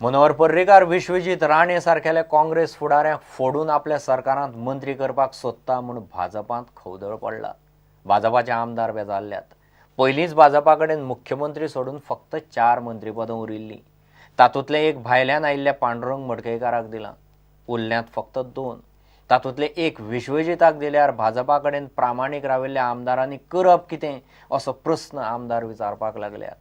मनोहर पर्रीकार विश्वजीत राणे सारकेले काँग्रेस फुडाऱ्यांक फोडून आपल्या सरकारांत मंत्री करपाक सोदता म्हूण भाजपांत खवदळ पडला. भाजपाचे आमदार बेजारल्यात. पयलींच भाजपा कडेन मुख्यमंत्री सोडून फक्त 4 मंत्रीपदां उरिल्लीं. तातूंतलें एक भायल्यान आयिल्ल्या पांडुरंग मडकयकाराक दिलां, उरल्यांत फक्त 2. तातूंतलें एक विश्वजिताक दिल्यार भाजपा कडेन प्रामाणीक राविल्ल्या आमदारांनी करप कितें असो प्रस्न आमदार विचारपाक लागल्यात.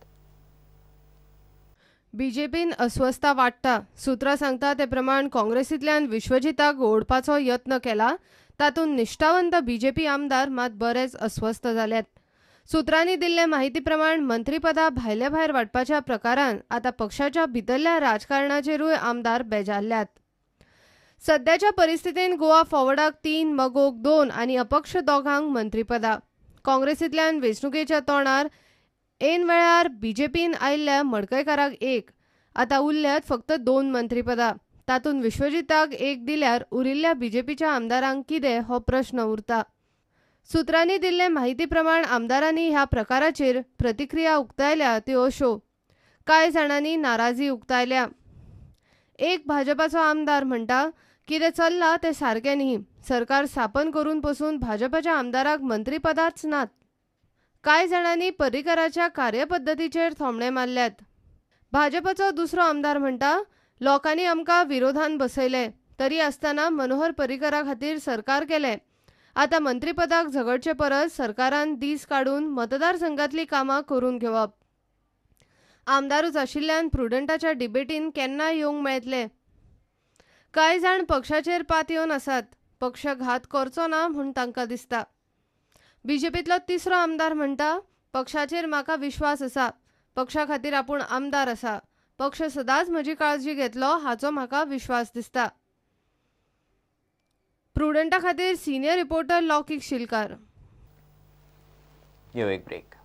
बीजेपीन अस्वस्थता वाडटा. सूत्रां सांगता ते प्रमाण काँग्रेसींतल्यान विश्वजिताक ओडपाचो यत्न केला. तातूंत निश्ठावंत बीजेपी आमदार मात बरेच अस्वस्थ जाल्यात. सूत्रांनी दिल्ले माहिती प्रमाण मंत्रीपदां भायले भायर वांटपाच्या प्रकारान आतां पक्षाच्या भितरल्या राजकारणाचेरूय आमदार बेजारल्यात. सद्याच्या परिस्थितीन गोवा फॉवर्डाक 3, मगोक 2 आनी अपक्ष 2 मंत्रीपदां. काँग्रेसींतल्यान वेंचणुकेच्या तोंडार ऐन वेळार बीजेपीन आयिल्ल्या मडकयकाराक 1, आतां उरल्यात फक्त 2 मंत्रीपदां. तातूंत विश्वजिताक 1 दिल्यार उरिल्ल्या बीजेपीच्या आमदारांक कितें हो प्रश्न उरता. सूत्रांनी दिल्ले माहिती प्रमाण आमदारांनी ह्या प्रकाराचेर प्रतिक्रिया उक्तायल्या त्यो अश्यो. कांय जाणांनी नाराजी उक्तायल्या. एक भाजपाचो आमदार म्हणटा, कितें चल्लां तें सारकें न्ही. सरकार स्थापन करून पसून भाजपाच्या आमदाराक मंत्रीपदांच नात. कांय जाणांनी पर्रीकाराच्या कार्यपद्दतीचेर थोमणे मारल्यात. भाजपाचो दुसरो आमदार म्हणटा, लोकांनी आमकां विरोधान बसयले तरी आसतना मनोहर पर्रीकारा खातीर सरकार केलें. आतां मंत्रीपदाक झगडचे परस सरकारान दीस काडून मतदारसंघातलीं कामां करून घेवप. आमदारूच आशिल्ल्यान प्रुडंटाच्या डिबेटीन केन्ना येवंक मेळटले. कांय जाण पक्षाचेर पातयेवन आसात. पक्ष घात करचो ना म्हूण तांकां दिसता. बीजेपींतलो तिसरो आमदार म्हणटा, पक्षाचेर म्हाका विश्वास आसा. पक्षा खातीर आपूण आमदार आसा. पक्ष सदांच म्हजी काळजी घेतलो हाचो म्हाका विश्वास दिसता. प्रुडंटा खातीर सिनियर रिपोर्टर लौकीक शिलकार. घेवं एक ब्रेक.